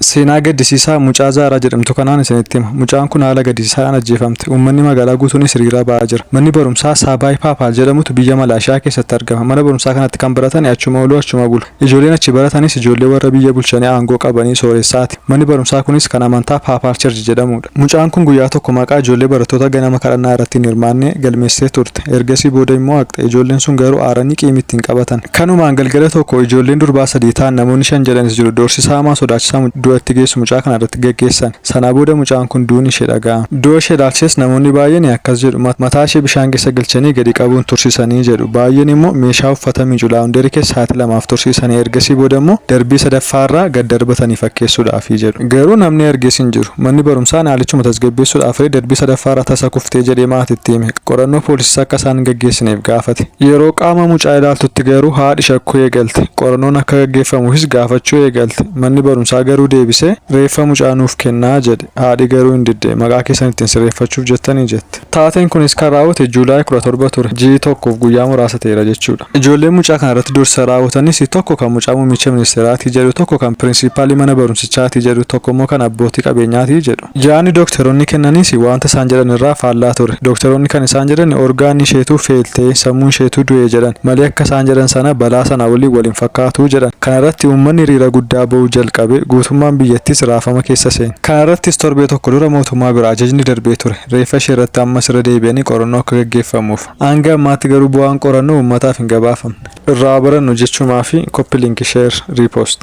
Seenaa gaddisiisaa mucaa Zaaraa jedhamtu kanaan isinitti hima. Mucaan kun haala gaddisiisaadhaan ajjeefamte. Uummanni magaalaa guutuunis hiriira ba'aa jira. Manni barumsaa Saabaay Paapaal jedhamutu biyya Malaashiyaa keessatti argama. Mana barumsaa kanatti kan baratan achuma ooluu achuma bulu. Ijoolleen achi baratanis ijoollee warra biyya bulchanii aangoo qabanii sooressaati. Manni barumsaa kunis kan amantaa Paapaal Church jedhamudha. Mucaan kun guyyaa tokko maqaa ijoollee barattoota ganama kadhannaa irratti hin hirmaanne galmeessitee turte. Ergasii booda immoo haqxe. Ijoolleen sun garuu aaranii qiimii ittiin qabatan. Kanumaan galgala tokko ijoolleen durbaa sadii ta'an namoonni shan jedhanis jiru doorsisa hamaa sodaachisaa du'atti geessu mucaa kana irratti gaggeessan. Sanaa booda mucaan kun du'uun ishee dhaga'ame. Du'a ishee ilaalchisees namoonni baay'een akkas jedhu. Mataa ishee bishaan keessa galchanii gadi qabuun tursiisanii jedhu. Baay'een immoo meeshaa uffata miicu laawundarii keessa sa'aatii lamaaf tursiisanii ergasii booda immoo darbii sadaffaarraa gad darbatanii fakkeessuudhaafi jedhu. Garuu namni arges hin jiru. Manni barumsaa haalichuma tasgabbeessuudhaaf darbii sadaffaarraa tasa kuftee jedhee maatiitti hime. Qorannoo poolisiis akka isaan hin gaggeessineef gaafate. Yeroo qaama mucaa ilaaltutti garuu haadhi shakkuu eegalte. Qorannoon akka gaggeeffamuufis gaafachuu eegalte. Manni barumsaa garuu deebisee reeffa mucaa nuuf kennaa jedhe. Haadhi garuu hin didde. Maqaa keessan ittiin sirreeffachuuf jettanii jette. Taateen kunis kan raawwate July 17 ture. Ji'i tokkoof guyyaa muraasa ta'eera jechuudha. Ijoolleen mucaa kana irratti dursa raawwatanis tokko kan mucaa muummicha ministeeraatii jedhu, tokko kan pirinsipaalii mana barumsichaatii jedhu, tokko immoo kan abbootii qabeenyaatii jedhu. Yaadni dookteroonni kennanis wanta isaan jedhan irraa faallaa ture. Dookteroonni kan isaan jedhan orgaanni isheetuu fail ta'ee sammuun isheetuu du'e jedhan malee akka isaan jedhan sana balaa sana waliin wal hin fakkaatu jedhan. Kana irratti uummanni hiriira guddaa ba'uu jalqabe guutummaan biyyattis raafama keessa seene. Kana irrattis torbee tokko dura mootummaa biraa ajajni darbee ture. Reeffa ishee irratti ammas irra deebi'anii qorannoo akka gaggeeffamuuf. Hanga ammaatti garuu bu'aan qorannoo uummataaf hin gabaafamne. Irraa barannu jechuumaa fi copy link share repost.